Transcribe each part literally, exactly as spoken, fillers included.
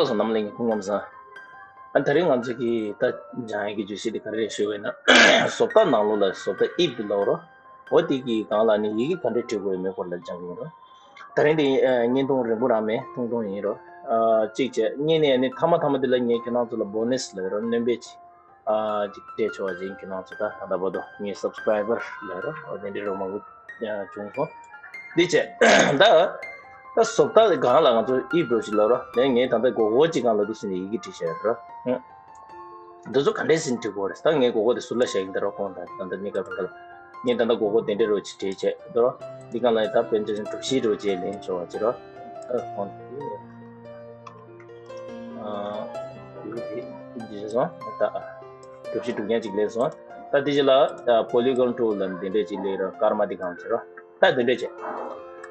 སོང་། ནམ་ལས་ངན་ཁུངས་ངམ་ས། ཨ་ད་རིང་ང་ཚོ་གི་ད་སྦྱང་ཡག་གི་བརྗོད་གཞི་དེ་ག་རེ་རེད་ཞུ་བས་ན། བཟོ་ལྟ་ནང་ལོགས་ལ་བཟོ་ལྟ་if དེ་ལབ་རོ། འོ་དེ་གི་སྒང་ལ་ནི་ཡི་གེ་ག་འདྲས་བྲིས་དགོས་ཡོད་མེད་སྐོར་ལ་སྦྱང་གི་ཡིན་རོ། ད་རིང་དེ་བརྙན་ཐུང་རིང་པོ་རང་མེད། ཐུང་ཐུང་ཡིན་རོ། གཅིག་བྱས། གཉིས་ནས་ནི་མཐའ་མ་མཐའ་མ་དེ་ལ་ངས་ཁྱེད་རང་ཚོ་ལ་bonus ལབ་རོ། སྣོན་པ་ཅིག་ཨ་ཅིག་སྤྲད་ཆོག་པ་ཅིག་ཁྱེད་རང་ཚོ་ད་ད་ལྟ་བར་དུ་ངའི་subscriber ལབ་རོ། འོ་དེ་འདྲའི་རོ་མང་པོ་བྱུང་སོང་། འདི་བྱས། ད་ད་བཟོ་ལྟ་སྒང་ལ་ང་ཚོ་if འགྲོ་ཞིག་ལབ་རོ། ལན་ངས་ད་ལྟ་མགོ་སྐོར་ཅིག་སྒང་ལ་འདུག་སེ་ནས་ཡི་གེ་བྲིས་བཞག་རོ། ཧུམ། འདི་ཚོ་ག་འདྲས་སེ་བྲིས་དགོས་རེད། ད་ངས་མགོ་སྐོར་དེ་ཟུར་ལ་བཞག་གིན་ད་རོ། ཁོང་ད་ད་ལྟ་གནས་སྐབས་རིང་ག་ལ་ངས་ད་ལྟ་མགོ་སྐོར་དེ་འདྲས་རོ་ཅིག་བྲིས་བྱས་ད་རོ། འདི་སྒང་ལ་ད་པན་ཅ་ཤན་གྲུ་བཞི་རོ་ཅིག་ལེན་ཆོག་པ་ཅིག་རོ། ད་ཁོང་དེ། ཨ། ཡིག་དེ་འདི་བྱས་སོང་། ད་གྲུ་བཞི་གྲུ་རྐྱང་གཅིག་སླེབས་སོང་། ད་འདི་རྗེས་ལ་polygon tool ལ་འདི་འདྲས་ཅིག་སླེབས་རོ། སྐར་མ་འདི་སྒང་བྱེད་རོ། ད་འདི་འདྲས་བྱས།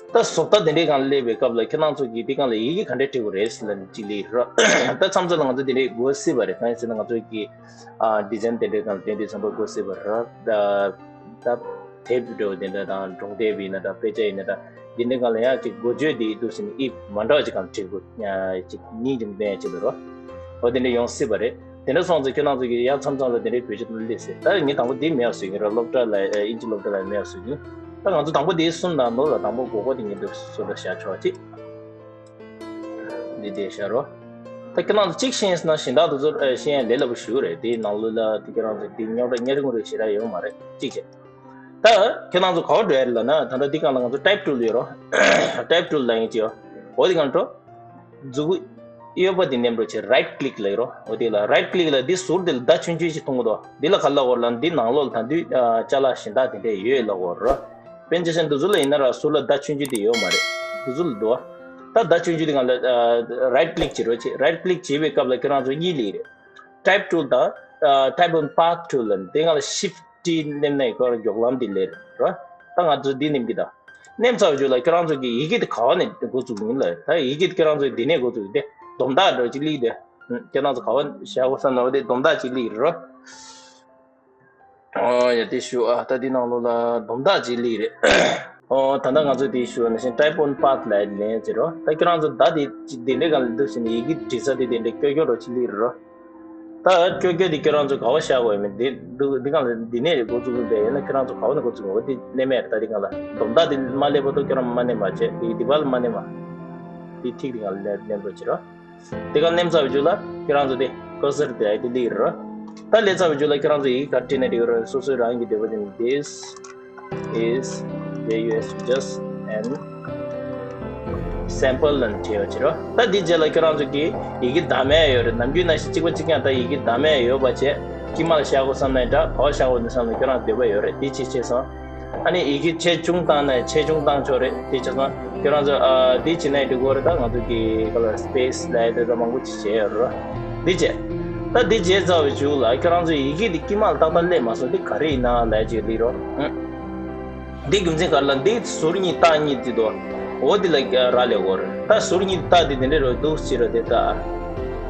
ད་བཟོ་ལྟ་འདི་འདྲས་སྒང་སླེབས་པའི་སྐབས་ལ་ཁྱེད་རང་ཚོ་གིས་འདི་སྒང་ལ་ཡི་གེ་ག་འདྲས་བྲིས་དགོས་རེད་ཟེར་ལབ་ནས་ཅིག་སླེབས་རོ། ད་མཚམས་མཚམས་ལ་ང་ཚོ་འདི་འདྲས་དགོས་སྲིད་པ་རེད། གང་ཡིན་ཟེར་ན་ང་ཚོ་གི་ཨ་design འདི་འདྲས་སྒང་ལ་དེ་འདྲས་ཚང་མ་དགོས་སྲིད་པ་རེད། ད་ད་དེབ་འདྲ་བོ་དེ་འདྲ་དང་སྒྲུང་དེབ་ཡིན་ན་ད་དཔེ་ཆ་ཡིན་ན་ད། འདི་འདྲའི་སྒང་ལ་ཡང་ཅིག་འགོ་བརྗོད་འདི་འདུག་ཟེར་ནས་if མ་འདྲ་བ་ཅིག་གང་བྲིས་དགོས། ཡང་ཅིག་གཉིས་ཀྱི་སྟོན་ཡ་ཅིག་ལ་རོ། འོ་དེ་འདྲ་ཡོང་སྲིད་པ་རེད། དེ་འདྲ་སོང་ཙང་ཁྱེད་རང་ཚོ་གིས་ཡང་མཚམས་མཚམས་ལ་དེ་འདྲའི་བེད་སྤྱོད་ལ་སླེབས་སྲིད། ད་ངས་དང་པོ་འདི་མེད་པ་བཟོས་ཀྱི་རེད། སློབ་གྲྭ་ལ་ཨིན་ཇི་སློབ་གྲྭ་ལ་མེད་པ་བཟོས་ཀྱི། ད་ང་ཚོ་དང་པོ་འདི་གསུམ་དང་ནོར་ལ་དང་པོ་མགོ་སྐོར་དེ་ངས་འདུག་བཟོ་འདྲ་བཞག་ཆོག་ཅིག་འདི་འདྲ་བཞག་རོ། ད་ཁྱེད་རང་ཚོ་གཅིག་ཤེས་ན་གཞན་དག་དེ་ཚོར་ཤེས་ཡ་ལས་སླ་པོ་ཞིག་རེད། དེའི་ནང་ལོགས་ལ་དེ་ཁྱེད་རང་ཚོ་འདི་རྙོག་དྲ་ཉེ་རིང་རེ་ཞེ་དྲག་ཡོད་མ་རེད། གཅིག་བྱས། ད་ཁྱེད་རང་ཚོ་ག་པར་འགྲོ་ཡ་རེད་ལབ་ན། ད་ལྟ་འདི་སྒང་ལ་ང་ཚོ་type tool ཡོད་རོ། type tool ལབ་ཡིན་གྱི་ཡོད། འོ་དེ་སྒང་འགྲོ། མཛུ་གུ་གཡོན་པ་དེ་མནན་རོགས་བྱེད། right click ལབ་ཡོད་རོ། འོ་དེ་ལ་right click ལ་འདི་ཟུར་དེ་ལ་མདའ་ཆུང་ཆུང་ཞིག་མཐོང་གི་འདུག་འདི་ལ་ག་རེ་ལབ་དགོས་རེད་ལབ་ན། འདི་ནང་ལོགས་ལ་ད་དུང་ཅ་ལག་གཞན་དག་དེ་འདྲས་ཡོད་ལབ་དགོས་རེད་རོ། པན་ཅ་ཤན་འདི་ཚོ་ལ་ཡིན་ན་ར་ཟུར་ལ་མདའ་ཆུང་ཆུང་དེ་ཡོད་མ་རེད། འདི་ཚོ་ལ་འདུག་ད་མདའ་ཆུང་ཆུང་དེ་སྒང་ལ་right click བྱེད་རོགས་བྱེད། right click བྱེད་པའི་སྐབས་ལ་ཁྱེད་རང་ཚོ་གཉིས་སླེབས་ཀྱི་རེད། type tool དང་type on path tool ལ་དེ་སྒང་ལ་shift T མནན་ན་ཡི་གོ་མགྱོགས་ལམ་འདི་སླེབས་རེད་རོ། ད་ང་ཚོ་འདི་མནན་གྱི་ད། མནན་ཚར་བའི་རྗེས་ལ་ཁྱེད་རང་ཚོ་གི་ཡི་གེ་དེ་ག་པ་ནས་འགོ་བཙུགས་ཡིན་ལབ། ད་ཡི་གེ་དེ་ཁྱེད་རང་ཚོ་འདི་ནས་འགོ་བཙུགས་ཡིན་ཏེ། སྡོམ་རྟགས་འདྲ་ཅིག་སླེབས་ཏེ། ཁྱེད་རང་ཚོ་ག་པ་བཞག་དགོས་བསམ་ན་འོ་དེ་སྡོམ་རྟགས་ཅིག་སླེབས་རེད་རོ། ཨོ་ཡ་དེ་ཞུ་ཨ། ད་འདི་ནང་ལོགས་ལ་སྡོམ་རྟགས་ཅིག་སླེབས་རེད། ཨོ་ད་ལྟ་ང་ཚོ་དེ་ཞུ་ནང་བཞིན་type on path ལ་ལན་བྱེད་རོགས། ད་ཁྱེད་རང་ཚོ་ད་དེ་དེ་འདྲའི་སྒང་ལ་འདུག་ཟེར་ནས་ཡི་གེ་འབྲི་ས་དེ་དེ་འདྲའི་ཀྱོག་ཀྱོག་འདྲ་ཅིག་སླེབས་རེད་རོ། ད་ཀྱོག་ཀྱོག་དེ་ཁྱེད་རང་ཚོ་ག་པ་བཞག་དགོས་ཡོད་མེད་དེ་འདུག་འདི་སྒང་ལ་འདི་ནས་འགོ་བཙུགས་པ་ཡིན་ན་ཁྱེད་རང་ཚོ་ག་པ་ནས་འགོ་བཙུགས་དགོས་འོ་དེ་གནས་མེད་རེད། ད་འདི་སྒང་ལ་སྡོམ་རྟགས་དེ་མ་སླེབས་བར་དུ་ཁྱེད་རང་མ་མནན་པ་བྱས། དེ་དེ་བར་ལ་མ་མནན་པ། དེ་ཐིག་དེ་སྒང་ལ་མནན་རོགས་བྱེད་རོགས། དེ་སྒང་མནན་ཚར་བའི་རྗེས་ལ་ཁྱེད་རང་ཚོ་དེ་cursor དེ་ཨ་དེ་སླེབས་རེད་རོ། ད་སླེབས་ཚར་བའི་རྗེས་ལ་ཁྱེད་རང་ཚོ་ཡི་གེ་ག་རེ་བྲིས་ན་འགྲིག་རེད། སོ་སོའི་རང་གི་འདོད་པ་དེ་ནི་this is J U S just an sample ལབ་ནས་བྲིས་པ་བྱེད་རོགས། ད་འདི་རྗེས་ལ་ཁྱེད་རང་ཚོ་གི་ཡི་གེ་བདག་མེད་ཡོད་རེད། ནམ་རྒྱུན་ནང་བཞིན་གཅིག་པ་གཅིག་རྐྱང་ད་ཡི་གེ་བདག་མེད་ཡོད་པ་བྱས། དཀྱིལ་མ་ལ་བཞག་དགོས་བསམ་ན་འདྲ། ག་པར་བཞག་དགོས་ནས་བསམ་ན་ཁྱེད་རང་འདོད་པ་ཡོད་རེད། འདི་ཅིག་བྱས་སོང་། ཨ་ནི་ཡི་གེ་ཆེ་ཆུང་བཏང་ན་ཆེ་ཆུང་བཏང་ཆོག་རེད། དེ་བྱས་ཙང་ཁྱེད་རང་ཚོ་ཨ་འདི་བྱེད་ན་འགྲིག་གི་རེད། ད་ང་ཚོ་གི་ག་ལ་space ལབ་ཡ་དེ་ཚོ་མང་པོ་ཅིག་བྱས་ཡོད་རེད། འདི་བྱས། ད་འདི་བྱས་ཚར་བའི་མཇུག་ལ་ཁྱེད་རང་ཚོ་ཡི་གེ་འདི་དཀྱིལ་མ་ལ་ཏག་ཏག་སླེབས་མ་སོང་། འདི་ག་རེ་ཡིན་ན་ལབ་ཡ་ཅིག་སླེབས་རོགས། ཧུམ། འདི་རྒྱུ་མཚན་ག་རེ་ལབ་ན་འདི་ཟུར་གཉིས་ལྟག་གཉིས་འདི་འདུག་འོ་འདི་ལ་རག་ལས་ཡོད་རེད། ད་ཟུར་གཉིས་ལྟག་འདི་དེ་འདྲ་རེད། འདུག་སེ་རེད་དེ། ད་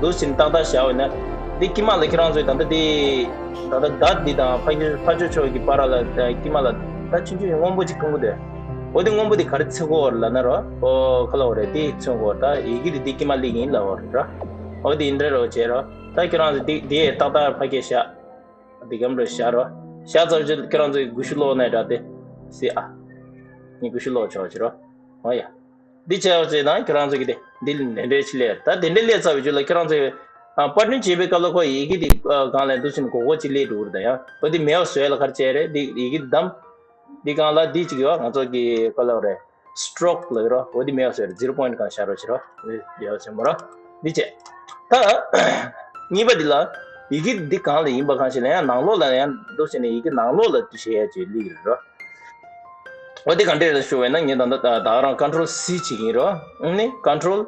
འདུག་སེ་ཏག་ཏག་བཞག་པ་ཡིན་ན་འདི་དཀྱིལ་མ་ལ་ཁྱེད་རང་ཚོས་ད་ལྟ་འདི་ད་ལྟ་མདའ་འདི་དང་ཕ་གི་ཕར་ཕྱོགས་ཕྱོགས་ཀྱི་བར་ལ་དཀྱིལ་མ་ལ་ད་ཆུང་ཆུང་སྔོན་པོ་ཅིག་མཐོང་གི་འདུག་འོ་དེ་སྔོན་པོ་དེ་ག་རེ་མཚོན་གྱི་ཡོད་རེད་ལབ་ན་རོ། ཨོ་ག་ལབ་དགོས་རེད། དེ་མཚོན་གྱི་ཡོད་རེད། ད་ཡི་གེ་དེ་འདི་དཀྱིལ་མ་སླེབས་ཡིན་ལབ་ཡོད་རེད་རོ། འོ་དེ་འདྲ་རོ་བྱས་རོ། ད་ཁྱེད་རང་ཚོ་འདི་འདི་ཡས་ཏག་ཏག་ཕ་གིར་བཞག་འདི་གམ་རེ་བཞག་རོ། བཞག་ཚར་རྗེས་ཁྱེད་རང་ཚོ་གི་ཀུ་ཤུ་སློག་ནས་འདྲ་དེ་སི་ཨ། ངས་ཀུ་ཤུ་སློག་ཆོག་ཅི་རོ། ཨོ་ཡ། འདི་བྱས་པ་ཚེ་ན་ཁྱེད་རང་ཚོ་གི་དེ་འདི་ལ་འདི་འདྲའི་ཅིག་སླེབས། ད་དེ་འདྲའི་སླེབས་ཚར་བའི་རྗེས་ལ་ཁྱེད་རང་ཚོས་ཨ་པར་སྐྲུན་བྱེད་པའི་སྐབས་ལ་ཁོ་ཡི་གེ་འདི་ཨ་སྒང་ལ་འདུག་སེ་མགོ་སྐོར་ཅིག་སླེབས་འགྲོ་གི་རེད། ད་ཡང་ཨོ་འདི་མེད་པ་བཟོ་ཡ་ལ་ག་རེ་བྱས་རེད། འདི་ཡི་གེ་བདམས། འདི་སྒང་ལ་འདི་ཅིག་ཡོད། ང་ཚོ་གི་ག་ལབ་དགོས་རེད། སི་ཊོག་ལབ་ཀྱི་རོ། འོ་འདི་མེད་པ་བཟོས་རེད། ཛི་རོ་པོ་ཡིན་ཊི་གང་བཞག་རོགས་བྱེད་རོ། འདི་ཡོད་ཟེར་མོ་རོ། འདི་བྱས། ད་གཉིས་པ་འདི་ལ་ཡི་གེ་འདི་གང་ལ་ཡིན་པ་གང་ཞིག་ལ་ཡང་ནང་ལོགས་ལ་ཡང་འདུག་སེ་ནས་ཡི་གེ་ནང་ལོགས་ལ་འདུག་བྱེད་ཡ་ཅིག་སླེབས་ཀྱི་རེད་རོ། འོ་འདི་ག་འདྲས་རེད་ཞུ་བས་ན་ངས་ད་ལྟ་ད་ག་རང་ཀོན་ཊོལ་སི་བྱེད་ཀྱི་ཡིན་རོ། ཨ་ནི་ཀོན་ཊོལ་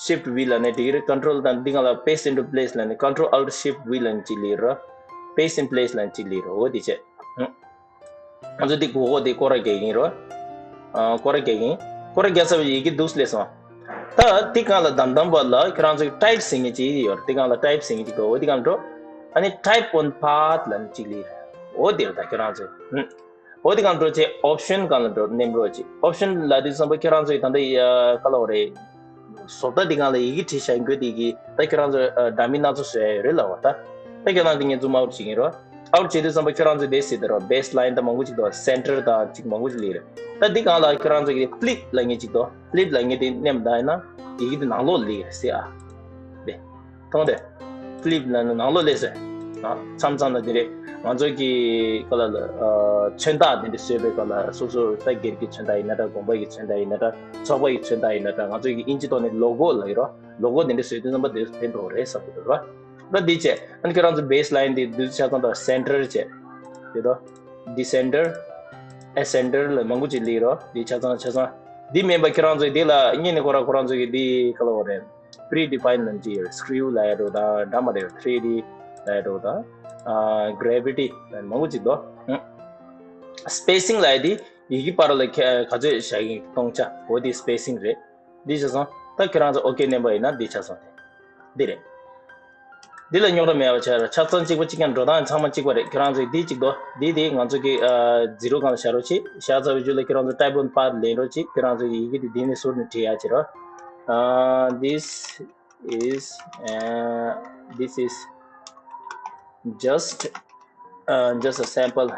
ཤིཕ་ཊི་ཝི་ལབ་ནས་འགྲིག་གི་རེད། ཀོན་ཊོལ་དང་འདི་སྒང་ལ་པེ་སི་ཊི་ཨིན་ཊུ་པི་ལེ་སི་ལབ་ནས་ཀོན་ཊོལ་ཨལ་ཊི་ཤིཕ་ཊི་ཝི་ལབ་ནས་ཅིག་སླེབས་རོ། པེ་སི་ཊི་ཨིན་པི་ལེ་སི་ལབ་ནས་ཅིག་སླེབས་རོ། འོ་འདི་བྱས། ང་ཚོ་འདི་མགོ་སྐོར་འདི་སྐོར་ར་རྒྱག་གི་ཡིན་རོ། ཨ་སྐོར་ར་རྒྱག་གི་ཡིན། སྐོར་ར་རྒྱག་ཚར་བའི་ཡི་གེ་འདུག་སེ་སླེབས་སོང་། ད་འདི་སྒང་ལ་བདམས་བདམས་པ་ལ་ཁྱེད་རང་ཚོ་ཊའིབ་ཟེར་མཁན་ཅིག་ཡོད་རེད། འདི་སྒང་ལ་ཊའིབ་ཟེར་མཁན་ཅིག་འདུག་འོ་འདི་སྒང་འགྲོ། ཨ་ནི་ཊའིབ་ཨོན་པཱཐ་ལབ་ནས་ཅིག་སླེབས་རེད། འོ་འདིར་ད་ཁྱེད་རང་ཚོ། ཧུམ། འོ་འདི་སྒང་འགྲོ་བྱས་ཨོབ་ཤན་སྒང་ལ་འགྲོ། མནན་རོགས་བྱེད། ཨོབ་ཤན་ལབ་དུས་ཙམ་པ་ཁྱེད་རང་ཚོ་ད་ལྟ་ཡ་ག་ལབ་དགོས་རེད། བཟོ་ལྟ་འདི་སྒང་ལ་ཡི་གེ་བྲིས་བཞག་དགོས་དེ་གི་ད་ཁྱེད་རང་ཚོ་ཨ་འདྲ་མིན་སྣ་ཚོགས་བཟོ་ཡ་ཡོད་རེད་ལབ་པ་ད། ད་ཁྱེད་རང་དེ་ངས་zoom out བྱེད་ཀྱིན་རོ། out བྱེད་དུས་ཙམ་པ་ཁྱེད་རང་ཚོས་དེ་ཟེར་དེ་རོ། baseline དང་མང་པོ་ཅིག་འདུག center དང་ཅིག་མང་པོ་ཅིག་སླེབས་རེད། ད་འདི་སྒང་ལ་ཁྱེད་རང་ཚོ་གི་flip ལབ་མཁན་ཅིག་འདུག flip ལབ་མཁན་དེ་མནན་ད་ཡིན་ན་ཡི་གེ་དེ་ནང་ལོགས་སླེབས་རེད་ཟེར་ཨ། དེ། མཐོང་དེ། flip ལ་ནང་ལོགས་སླེབས་སོང་། ཨ། མཚམས་མཚམས་ལ་དེ་རེད། ང་ཚོ་གི་ག་ལ་ལ་ཨ་མཚོན་རྟགས་དེ་འདྲ་བཟོས་པའི་སྐབས་ལ་སོ་སོ་ད་སྒེར་གྱི་མཚོན་རྟགས་ཡིན་ན་འདྲ། དགོན་པ་གི་མཚོན་རྟགས་ཡིན་ན་འདྲ། ཚོགས་པ་ཡི་མཚོན་རྟགས་ཡིན་ན་འདྲ། ང་ཚོ་གི་ཨིན་ཇི་ཐོག་ནས་logo ལབ་ཀྱི་རོ། logo དེ་འདྲ་བཟོས་དུས་ཙམ་པ་དེ་ཕན་ཐོགས་རེད་བསམ་གྱི་འདུག་རོ། ད་འདི་བྱས། ཨ་ནི་ཁྱེད་རང་ཚོ་baseline དེ་འདུག་ཆ་ཚང་དང་center བྱས། དེ་དོ། decenter ascender ལ་མང་པོ་ཅིག་སླེབས་རོ། འདི་ཆ་ཚང་ཆ་ཚང་། འདི་མིན་པ་ཁྱེད་རང་ཚོས་འདི་ལ་གཉིས་ནས་ཁོ་རང་ཁོ་རང་ཚོ་གི་འདི་ག་ལ་བ་རེད། predefined ནང་ཅི་ཡོད། skew ལ་ཡ་འགྲོ་དང་འདྲ་མ་རེད། three D ལ་ཡ་འགྲོ་དང་ཨ་gravity མང་པོ་ཅིག་འདུག spacing ལ་ཡ་འདི་ཡི་གེ་བར་ལ་ག་ག་ཚོད་བཞག་གི་སྟོང་ཆ་འོ་འདི་spacing རེད། འདི་བྱས་སོང་། ད་ཁྱེད་རང་ཚོ་okay མནན་པ་ཡིན་ན་འདི་ཆགས་སོང་སྟེ། འདི་རེད། འདི་ལ་རྙོག་དྲ་མེད་པ་བྱས་ར། ཆ་ཚང་གཅིག་པ་གཅིག་རྐྱང་འགྲོ་སྟངས་ཚང་མ་གཅིག་པ་རེད། ཁྱེད་རང་ཚོས་འདི་གཅིག་འདུག་འདི་དེ་ང་ཚོ་གི་ཨ་zero སྒང་ལ་བཞག་རོགས་གྱིས། བཞག་ཚར་བའི་རྗེས་ལ་ཁྱེད་རང་ཚོ་type on path ལེན་རོགས་གྱིས། ཁྱེད་རང་ཚོ་གི་ཡི་གེ་དེ་འདི་ནས་ཟུར་ནས་བྲིས་ཡ་བྱེད་རོགས། ཨ། this is uh, this is just uh, just a sample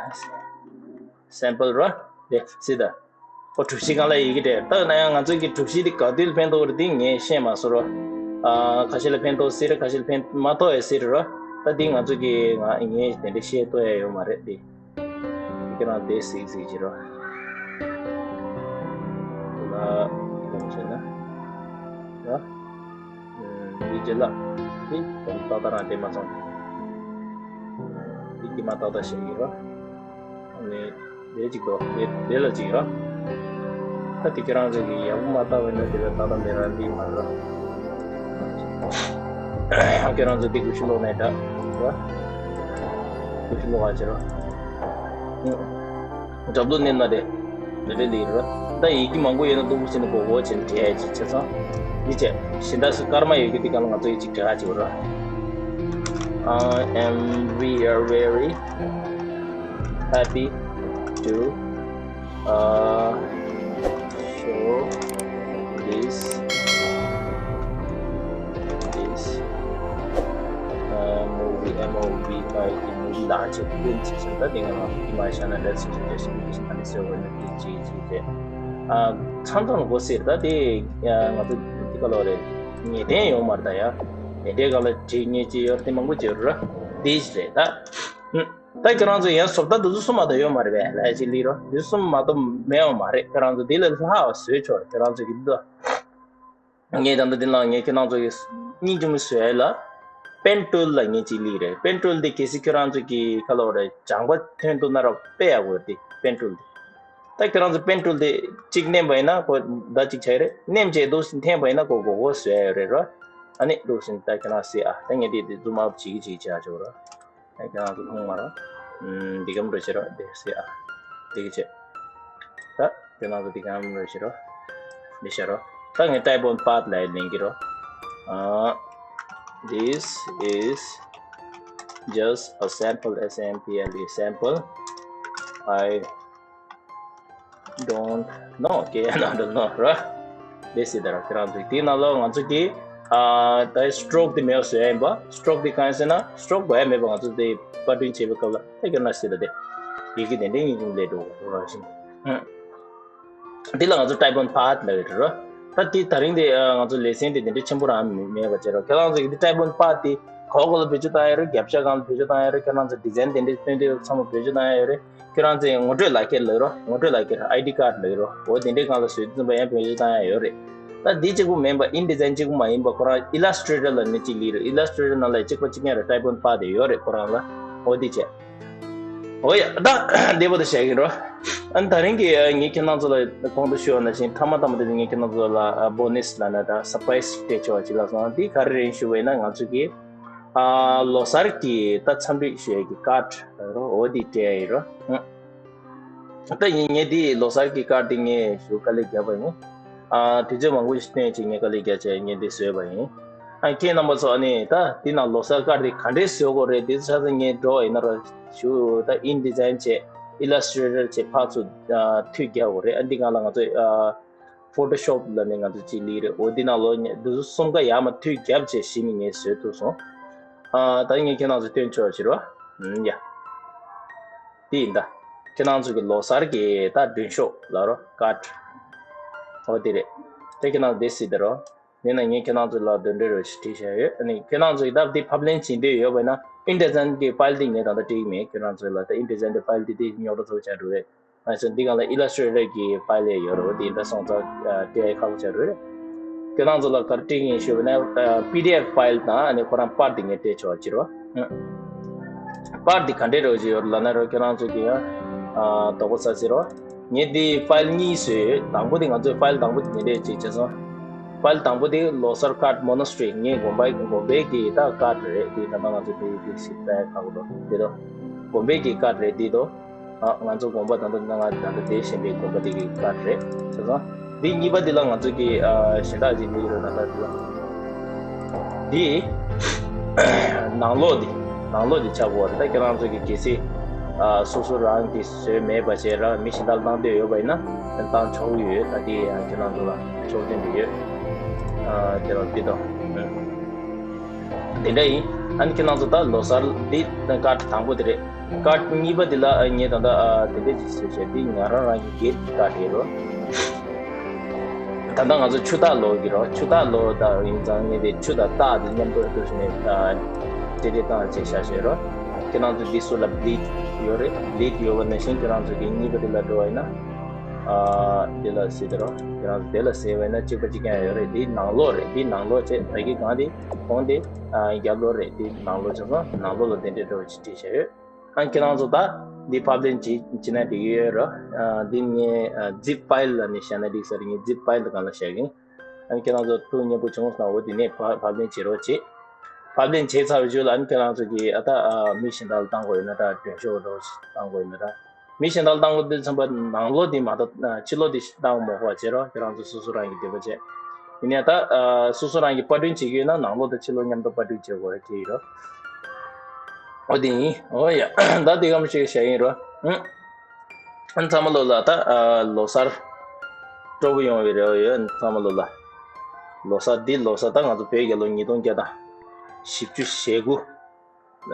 sample ར། དེ་སྲིད་ད། ཨོ་གྲུ་བཞི་སྒང་ལ་ཡི་གེ་སྤྲད། ད་ན་ཡང་ང་ཚོ་གི་གྲུ་བཞི་འདི་ག་དུས་ལ་ཕན་ཐོགས་རེད་འདི་ངས་ཤེས་མ་སོང་རོ། ཨ་ཁ་ཤས་ལ་ཕན་ཐོགས་སྲིད་རེད། ཁ་ཤས་ལ་ཕན་མ་ཐོགས་ཡ་སྲིད་རེད་རོ། ད་འདི་ང་ཚོ་གི་ང་ངས་དེ་འདྲ་བཤད་ཐུབ་ཡ་ཡོད་མ་རེད་འདི། ཁྱེད་རང་དེ་གཟིགས་གཟིགས་ཀྱི་རོ། ལ་ཡོང་བྱས་ན་རོ། འདི་རྗེས་ལ་འདི་ཏག་ཏག་རང་དེ་མ་སོང་། འདི་དཀྱིལ་མ་ཏག་ཏག་བཤད་ཀྱི་རོ། ཨ་ནི། དེ་གཅིག་དོ། དེ་དེ་ལ་གཅིག་ར། ད་དེ་ཁྱེད་རང་ཚོ་གིས་ཡག་པོ་མ་བལྟས་པ་ཡིན་ན་དེ་ལ་ད་ལྟ་མེད་ར་འདི་མ་ར། ཁྱེད་རང་ཚོ་དེ་ཀུ་ཤུ་ལོག་ནས་འདྲ། ར། ཀུ་ཤུ་ལོག་ཨ་ཅེ་ར། འགྲམ་ལོ་ནས་ན་རེ། རེ་རེ་ལི་ར། ད་ཡི་གེ་མང་པོ་ཡོད་ན་སྡུག་པོ་བྱས་ནས་གོ་གོ་བྱས་ནས་བྲིས་ཡ་ཅིག་བྱས་ཙང་། འདི་བྱས། གཞན་དག་སུ་སྐར་མ་ཡོད་གི་དེ་ག་ལ་ང་ཚོ་ཡི་གཅིག་བྲིས་ཨ་ཅེ་ར། I am very, very happy to uh, show this this uh, movie M O V I movie large print ཞེས་ད་དེ་ང་ལ་དེ་མ་ཤ་ན་let's suggest this and so when it is ཅེས་ཨ་མཚམས་མཚམས་གོ་སྲིད་ད་དེ་ང་ཚོ་དེ་ག་ལོ་རེད་ངེས་གཏན་ཡོང་མ་རེད་ད་ཡ་དེ་འདྲའི་ག་ལ་བྲིས་ངེས་ཅི་ཡོད་དེ་མང་པོ་བྱེད་ར་དེ་རེད་ད། ད་ཁྱེད་རང་ཚོ་ཡང་བཟོ་ལྟ་འདི་ཚོ་གསུམ་མ་གཏོགས་ཡོད་མ་རེད་པས། ལས་ཅིག་ལི་རོ། འདི་གསུམ་མ་གཏོགས་མེད་པ་མ་རེད། ཁྱེད་རང་ཚོ་འདི་ལས་ལྷག་པ་བཟོས་ཆོག་རེད། ཁྱེད་རང་ཚོ་གི་འདི་ངས་ད་ལྟ་འདི་ནང་ངས་ཁྱེད་རང་ཚོ་གི་སྙིང་རྗེ་མོ་བཟོས་ཡ་ལ་pen tool ལབ་མཁན་ཅིག་སླེབས་རེད། pen tool འདི་གལ་སྲིད་ཁྱེད་རང་ཚོ་གི་ཁ་ལོ་རེད་སྦྱངས་པ་ཐོན་ཐུབ་ན་ར་དཔེ་ཡག་པོ་རེད། འདི་pen tool འདི་ད་ཁྱེད་རང་ཚོ་pen tool འདི་གཅིག་མནན་པ་ཡིན་ན་ཁོ་ད་གཅིག་ཆགས་རེད། མནན་བྱས་འདུག་སེ་འཐེན་པ་ཡིན་ན་ཁོ་མགོ་སྐོར་བཟོས་ཡ་ཡོད་རེད་ར། ཨ་ནི་འདུག་སེ་ད་ཁྱེད་རང་སྲིད་ཨ། ད་ངས་འདི་འདི་zoom out བྱེད་ཀྱི་བྱེད་ཀྱི་བྱ་ཆོག་ར། ཁྱེད་རང་ཚོ་ལྷུང་མ་རོགས། ཨམ། འདི་གམ་རོ་བྱེད་རོགས། འདི་སེ་ཨ། འདི་གི་བྱེད། ད་ཁྱེད་རང་ཚོ་འདི་གམ་རོ་བྱེད་རོགས། འདི་བྱ་རོགས། ད་ངས་type on path ལ་ལེན་གྱི་རོགས། ཨ། This is just a sample, S A M P L E, sample. I don't know. Okay, I don't know ར། དེ་སྲིད་ད་ར་ཁྱེད་རང་ཚོས་དེའི་ནང་ལ་ང་ཚོ་གི་ཨ་ད་stroke དེ་མེད་པ་བཟོ་ཡ་ཡིན་པ། stroke དེ་གང་ཡིན་ཟེར་ན་stroke དགོས་ཡ་མེད་པ། ང་ཚོ་དེ་པར་སྐྲུན་བྱེད་པའི་སྐབས་ལ་ད་ཁྱེད་རང་སྲིད་ད་དེ་ཡི་གེ་དེ་འདྲའི་ཡིན་གྱི་ལས་འགྲོ་ར་བཞིན། འདི་ལ་ང་ཚོ་type on path ལབ་ཡོད་ར། ད་དེ་ད་རིང་དེ་ང་ཚོ་ལེ་ཚན་དེ་དེ་འདྲའི་ཆེན་པོ་རང་མེད་པ་བྱས་ར། ཁྱེད་རང་ཚོ་གི་དེ་type on path དེ་ག་བ་ག་ལ་བེད་སྤྱོད་བཏང་ཡ་རེད། རྒྱབ་ཤ་སྒང་ལ་བེད་སྤྱོད་བཏང་ཡ་རེད། ཁྱེད་རང་ཚོ་design དེ་འདྲའི་སྟོན་དུས་ཚང་མ་བེད་སྤྱོད་བཏང་ཡ་ཡོད་རེད། ཁྱེད་རང་ཚོས་ངོ་སྤྲོད་ལག་ཁྱེར་ལབ་རོགས། ངོ་སྤྲོད་ལག་ཁྱེར་I D card ལབ་རོགས། འོ་དེ་འདྲའི་སྒང་ལ་བཟོས་དུས་ཙམ་པ་ཡང་བེད་སྤྱོད་བཏང་ཡ་ཡོད་རེད། ད་འདི་གཅིག་པུ་མིན་པ། InDesign གཅིག་པུ་མ་ཡིན་པ་ཁོ་རང་Illustrator ལབ་ནི་གཅིག་སླེབས་རེད། Illustrator ནང་ལ་གཅིག་པ་གཅིག་རྐྱང་རེད། type on path དེ་ཡོད་རེད་ཁོ་རང་ལ། འོ་འདི་བྱས། འོ་ཡ་ད་འདི་བར་དུ་བྱས་ཡིན་རོ། ཨ་ནི་ད་རིང་གི་ངས་ཁྱེད་རང་ཚོ་ལ་གོང་དུ་ཞུས་པ་ནང་བཞིན་ཐ་མ་ཐ་མ་དེ་ངས་ཁྱེད་རང་ཚོ་ལ་bonus ལབ་ན་ད་surprise སྤྲད་ཆོག་ཅིག་ལ་སོང་། འདི་ག་རེ་རེད་ཞུ་བས་ན་ང་ཚོ་གི་ཨ་ལོ་གསར་གྱི་ད་འཚམས་འདྲི་ཞུ་ཡས་ཀྱི་card རོ། འོ་འདི་སྤྲད་ཡ་ཡིན་རོ། ད་ཡིན་ངས་འདི་ལོ་གསར་གྱི་card འདི་ངས་ཞུ་དཀའ་ལས་བརྒྱབ་པ་ཡིན། ཨ་དུས་ཚོད་མང་པོ་ཞིག་བཏོན་བྱས་ངས་དཀའ་ལས་བརྒྱབ་བྱས་ངས་འདི་བཟོས་པ་ཡིན། ཨ་ཁྱེད་རྣམ་པ་ཚོ་ཨ་ནི་ད་འདི་ནང་ལོ་གསར་card འདི་ག་འདྲས་བཟོ་དགོས་རེད། འདི་ཚོ་ཚང་ཚང་ངས་འགྲོ་བ་ཡིན་ན་རོ་ཞུ། ད་InDesign བྱས་Illustrator བྱས་ཕར་ཚུར་ཨ་མཐུད་རྒྱག་དགོས་རེད། ཨ་འདི་སྒང་ལ་ང་ཚོས་ཨ། Photoshop་ལ་ནི་ང་ཚོ་ཅིག་ལི་རེད། འོ་འདི་ནང་ལོགས་ནས་འདི་ཚོ་གསུམ་ཀ་ཡར་མར་མཐུད་རྒྱབ་བྱས་གཞི་ནས་ངས་བཟོས་ཐུབ་སོང་། ཨ་ད་ངས་ཁྱེད་རང་ཚོ་སྟོན་ཆོག་ཕྱིར་བ། ཨུམ་ཡ། འདི་ཡིན་ད། ཁྱེད་རང་ཚོ་གི་ལོ་གསར་གྱི་ད་མགྲོན་ཤོག་ལབ་རོ། card། འོ་འདི་རེད། དེ་ཁྱེད་རང་འདི་སྲིད་དེ་རོ། ཡིན་ན་ངས་ཁྱེད་རང་ཚོ་ལ་འདོན་འདྲེ་རོ་ཞིག་བྲིས་བཞག་ཡོད། ཨ་ནི་ཁྱེད་རང་ཚོ་གི་ད་འདི་ཕབ་ལེན་བྱེད་འདོད་ཡོད་པ་ན་InDesign་གི་ཕའིལ་འདི་ངས་ད་ལྟ་བྲིས་མེད། ཁྱེད་རང་ཚོ་ལ་ད་InDesign་གི་ཕའིལ་འདི་འདི་རྙོག་དྲ་ཚོ་ཆགས་འགྲོ་རེད། ཨ་ཙི་འདི་གང་ལ་Illustrator་གི་ཕའིལ་ཡོད་རེད། འོ་དེ་འདྲ་སོང་ཙང་སྤྲད་ཁག་པོ་ཆགས་རེད། ཁྱེད་རང་ཚོ་ལ་ག་རེ་སྤྲད་ཀྱི་ཡིན་ཞུས་པ་ན་PDF་ཕའིལ་དང་ཨ་ནི་ཁོ་རང་པར་དེ་ངས་སྤྲད་ཆོག་ཅི་རོ། པར་དེ་ག་འདྲས་རོ་ཅི་ཡོད་ལབ་ན་རོ་ཁྱེད་རང་ཚོ་གི་ཡང་དོགས་པ་ཟ་ཟེར་རོ། ངས་འདི་ཕའིལ་གཉིས་བཟོས་ཡོད། དང་པོ་དེ་ང་ཚོའི་ཕའིལ་དང་པོ་དེ་འདི་འདྲས་ཅིག་བྱས་སོང་། ཕའིལ་དང་པོ་དེ་ལོ་གསར་card monastery་ངའི་དགོན་པ་དགོན་པའི་གི་ད་card་རེད། དེ་ད་ལྟ་ང་ཚོ་དེ་དེ་ཞིག་པའི་ཁག་པོ་འདུག་དེ་དོ་དགོན་པའི་གི་card་རེད་དེ་དོ། ཨ་ང་ཚོ་དགོན་པ་ད་ལྟ་ང་ད་ལྟ་དེ་གཞན་པའི་དགོན་པ་དེ་གི་card་རེད་བྱས་སོང་། འདི་གཉིས་པ་འདི་ལ་ང་ཚོ་གི་ཨ་གཞན་དག་ཅིག་འདི་ཡོད་རེད། ད་ལྟ་འདི་ལ་འདི་ནང་ལོགས་འདི་ནང་ལོགས་འདི་ཆགས་དགོས་རེད། ད་ཁྱེད་རང་ཚོ་གི་གལ་སྲིད་ཨ་སོ་སོ་རང་གི་བཟོས་མེད་པ་བྱས་ར་མི་གཞན་དག་ལ་བཏང་འདོད་ཡོད་པ་ཡིན་ན་བཏང་ཆོག་གི་ཡོད། ད་འདི་ཡང་ཁྱེད་རང་ཚོ་ལ་ཆོག་མཆན་འདི་ཡོད། ཨ་ཁྱེད་རང་འདི་དང་། དེ་འདྲ་ཡིན། ཨ་ནི་ཁྱེད་རང་ཚོ་ད་ལོ་གསར་འདི་ཀར་དང་པོ་དེ་རེད། ཀར་གཉིས་པ་འདི་ལ་ཨ་ངས་ད་ལྟ་ཨ་དེ་འདྲ་ཅིག་བཟོས་བྱས་འདི་ང་རང་རང་གི་སྒེར་གྱི་ཀར་རེད་རོ། ད་ལྟ་ང་ཚོ་ཆུ་སྟག་ལོ་གི་རོ། ཆུ་སྟག་ལོ་ད་ཡིན་ཙང་ངས་དེ་ཆུ་དང་སྟག་དེ་མཉམ་དུ་བསྡུས་ནས་ཨ་དེ་འདྲ་བཏང་བྱས་བཞག་བྱས་རོ། ཁྱེད་རང་ཚོ་འདི་སུ་ལ་བླིད་ཡོད་རེད། བླིད་ཡོད་པ་ནང་བཞིན་ཁྱེད་རང་ཚོ་གི་གཉིས་པ་དེ་ལ་འགྲོ་བ་ཡིན་ན། ཨ་དེ་ལ་ཟེར་དེ་རོ། ཁྱེད་རང་ཚོ་དེ་ལ་ཟེར་བས་ན་གཅིག་པ་གཅིག་རྐྱང་ཡོད་རེད། དེའི་ནང་ལོགས་རེད། དེའི་ནང་ལོགས་བྱས་ད་གི་གང་དེ་གོང་དེ་ཨ་རྒྱབ་ལོགས་རེད། དེའི་ནང་ལོགས་བྱས་སོང་། ནང་ལོགས་ལ་དེ་འདྲའི་འགྲོ་བ་ཅིག་བྲིས་བཞག་ཡོད། ཨ་ཁྱེད་རང་ཚོ་ད་འདི་ཕབ་ལེན་བྱེད་བྱེད་ན་འགྲིག་ཡོད་རོ། ཨ་འདི་ངས་ཨ་zip file་ལ་ནི་བཞག་ན་འགྲིག་ས་རེད། ངས་zip file་སྒང་ལ་བཞག་གིན། ཨ་ཁྱེད་རང་ཚོ་ཐུགས་མཉེས་པོ་བྱུང་སོང་ན་འོ་དེ་ནས་ཕབ་ཕབ་ལེན་བྱེད་རོགས་བྱེད། ཕབ་ལེན་བྱས་ཚར་བའི་རྗེས་ལ་ཨ་ཁྱེད་རང་ཚོ་གིས་ཨ་ད་ཨ་མི་གཞན་དག་ལ་བཏང་དགོས་ཡོད་ན་ད་མགྲོན་ཤོག་འདྲ་བོ་ཞིག་བཏང་དགོས་ཡོད་ན་ད། མི་གཞན་དག་ལ་བཏང་དགོས་དུས་ཙམ་པ་ནང་ལོགས་དེ་མ་གཏོགས་ཕྱི་ལོགས་དེ་བཏང་མ་དགོས་པ་བྱེད་རོགས། ཁྱེད་རང་ཚོ་སོ་སོ་རང་གི་འདོད་པ་བྱེད། ཡིན་ནའི་ད་ཨ་སོ་སོ་རང་གི་པར་སྐྲུན་བྱེད་ཀྱི་ཡོད་ན་ནང་ལོགས་དང་ཕྱི་ལོགས་མཉམ་དུ་པར་སྐྲུན་བྱེད་དགོས་རེད་དེ་ཡིན་རོགས། འོ་དེ་ཡིན། འོ་ཡ། ད་དེ་ག་མ་ཞིག་བྱ་ཡིན་རོགས། ཨང་། ཨ་ཚང་མ་ལོ་ལ་ད་ཨ་ལོ་གསར་སྤྲོ་པོ་ཡོང་བའི་རེ་བ་ཡོད། ཨ་ཚང་མ་ལོ་ལ་ལོ་གསར་འདི་ལོ་གསར་ད་ང་ཚོ་བོད་རྒྱལ་ལོ་ཉིས་སྟོང་བརྒྱ་དང་བཞི་བཅུ་ཞེ་དགུ།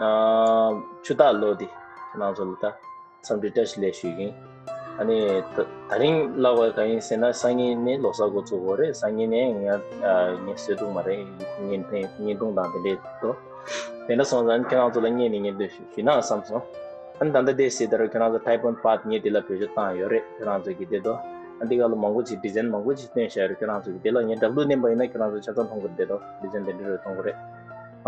ཨ་ཆུ་སྟག་ལོ་འདི་ཁྱེད་རང་ཚོ་ལ་ད་འཚམས་འདྲི་བཀྲ་ཤིས་བདེ་ལེགས་ཞུ་གི་ཡིན། ཨ་ནི་ད་ད་རིང་ལབ་པ་གང་ཡིན་ཟེར་ན་སང་ཉིན་ནས་ལོ་གསར་འགོ་ཚུགས་དགོས་རེད། སང་ཉིན་ནས་ང་ཨ་ངས་བཟོས་འདུག་མ་རེད། བརྙན་འཕྲིན་བརྙན་ཐུང་དང་དེ་འདྲས་འགྲོ། དེ་འདྲ་སོང་ཙང་ཁྱེད་རང་ཚོ་ལ་བརྙན་ནས་བརྙན་ཐུང་ཞུ་ན་བསམ་སོང་། ཨ་ནི་ད་ལྟ་དེ་ཟེར་ད་རུང་ཁྱེད་རང་ཚོ་Type on Path་ངས་དེ་ལ་བེད་སྤྱོད་བཏང་ཡོད་རེད། ཁྱེད་རང་ཚོ་གིས་དེ་དོ་ཨ་འདི་ག་ལ་མང་པོ་ཅིག་design་མང་པོ་ཅིག་སྟོན་བཞག་ཡོད་རེད། ཁྱེད་རང་ཚོ་གིས་དེ་ལ་ངས་འདྲ་གླུ་ལེན་པ་ཡིན་ན་ཁྱེད་རང་ཚོ་ཆ་ཚང་མཐོང་གི་རེད། དེ་དོ་design་དེ་འདྲ་རེ་མཐོང་གི་རེད། ཨ་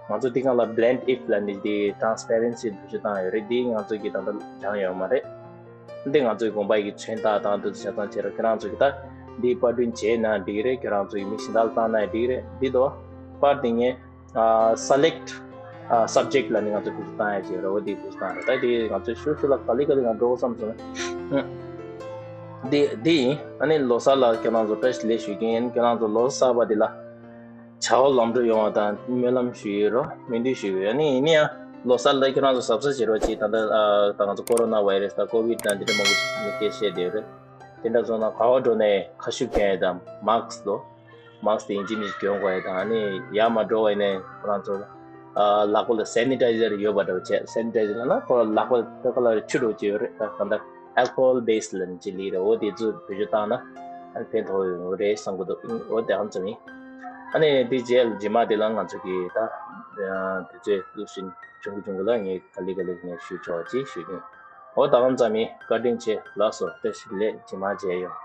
ང་ཚོ་དེ་སྒང་ལ་Blend If་ལབ་ནི་དེ་transparency་བེད་སྤྱོད་བཏང་ཡོད་རེད། དེ་ང་ཚོ་གིས་ད་ལྟ་སྦྱངས་ཡོད་མ་རེད། འདི་ང་ཚོའི་དགོན་པ་གི་མཚོན་རྟགས་དང་དེ་ཚོ་ཆ་ཚང་བྱས་རོགས། ཁྱེད་རང་ཚོ་གིས་ད་འདི་པར་སྐྲུན་བྱས་ན་འགྲིག་གི་རེད། ཁྱེད་རང་ཚོ་གིས་མི་གཞན་དག་ལ་བཏང་ན་འགྲིག་གི་རེད། འདི་དོ་པར་དེ་ངས་ཨ་select་ཨ་subject་ལབ་ནི་ང་ཚོ་བེད་སྤྱོད་བཏང་ཡ་ཅིག་ཡོད་རེད། འོ་དེ་བེད་སྤྱོད་བཏང་རེད། ད་དེ་ང་ཚོས་ཤུ་ཤུ་ལ་ག་ལེ་ག་ལེ་ང་འགྲོ་དགོས་བསམ་སོང་ན། ཨ་འདི་འདི་ཡིན། ཨ་ནི་ལོ་གསར་ལ་ཁྱེད་རང་ཚོ་བཀྲ་ཤིས་བདེ་ལེགས་ཞུ་གི་ཡིན། ཁྱེད་རང་ཚོ་ལོ་གསར་པ་འདི་ལ་བྱ་བ་ལམ་འགྲོ་ཡོང་བ་དང་སྨོན་ལམ་ཞུ་ཡི་རོ། སྨོན་འདུན་ཞུ་ཡི་ཡོད། ཨ་ནི་ཡིན་ནའང་ལོ་གསར་ལ་ཁྱེད་རང་ཚོ་གཟབ་གཟབ་བྱེད་རོགས་གྱིས། ད་ལྟ་ཨ་ད་ང་ཚོ་Corona virus་དང་Covid་དང་འདི་འདྲ་མང་པོ་མི་སྐད་བཤད་བསྡད་ཡོད་རེད། དེ་འདྲ་སོང་ན་ག་པར་འགྲོ་ནའི་ཁ་ཤུབས་གྱོན་ཡ་དང་mask་དོ། mask་དེ་ཡིན་གཅིག་མིན་གཅིག་གྱོན་དགོས་ཡ་དང་། ཨ་ནི་ཡར་མར་འགྲོ་བ་ཡིན་ནའི་ཁོ་རང་ཚོ་ཨ་ལག་པ་ལ་sanitizer་ཡོད་པ་འདྲ་བོ་བྱས། sanitizer་ལབ་ན་ཁོ་ལག་པ་ལ་ཁ་ལ་ཆུ་འདྲ་བོ་ཅིག་ཡོད་རེད། ད་གང་ལྟར་alcohol base་ལབ་ནི་ཅིག་ལི་རེད། འོ་དེ་ཚོ་བེད་སྤྱོད་བཏང་ན་ཨ་ཕན་ཐོགས་ཡོང་གི་རེད་བསམ་གི་འདུག་འོ་དེ་ཨ་ཙམ་ཡིན། ཨ་ནི་དེ་རྗེས་རྗེས་མ་དེ་ལ་ང་ཚོ་གིས་ད་དུས་ཚོད་བླུགས་ཤིང་བྱུང་གི་བྱུང་གི་ལ་ངས་ག་ལེ་ག་ལེ་ངས་ཞུ་ཆོག་ཅིག་ཞུ་གི་ཡིན། འོ་ད་ཨ་ཙམ་ཡིན། བཀའ་དྲིན་ཆེ། ལགས་སོ། བཀྲ་ཤིས་བདེ་ལེགས། རྗེས་མ་མཇལ་ཡོང་།